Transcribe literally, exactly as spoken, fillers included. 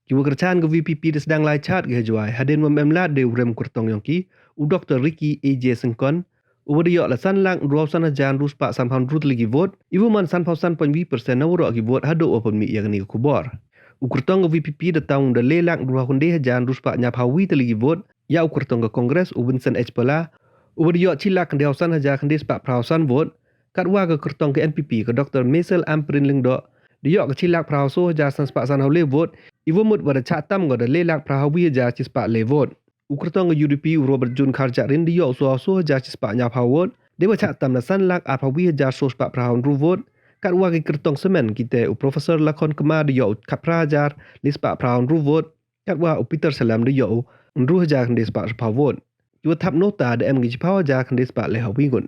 Ki wa kyrchan ka VPP da sdang lai chaad ki ha Jowai hadien wa em lad de u rem kyrtong yong ki, u Dr Ricky A J Syngkon, u wa da yoh la san lak ynru san hajar ynru spah san phaw ynru tylli ki vote, i wa man san phaw san point wi percent na waroh ki vote hadooh wa pynmih ya kani ka khubor. U kyrtong ka VPP da tang da le lak ynru khyndai hajar ynru spah ynñiaw phaw wi tylli ki vote ya u kyrtong ka Congress, u Vincent H Pala, u wa da yoh chi lak khyndai san hajar khyndai spah phra san vote, katwa ka kyrtong ka NPP, ka Dr Maisel Ampareen Lyngdoh, da yoh ka chi lak phra san hajar san spah san haw le vote, i wa mut wa da chah tam ko da le lak phra wi hajar chi spah le vote. U kyrtong ka UDP, u Robertjune Kharjahrin, da yoh san hajar chi spah ynñiaw phaw vote, de wa chah tam na san lak ar phaw wi hajar san spah phra ynru vote, katwa ki kyrtong samen ki te u Professor Lakhon Kma da yoh u khatphra hajar le spah phra ynru vote, katwa u Peter Syiem da yoh u ynru hajar khyndai spah phaw vote. Ki wa thap nota da em ki chiphaw hajar khyndai spah le haw wi ngut.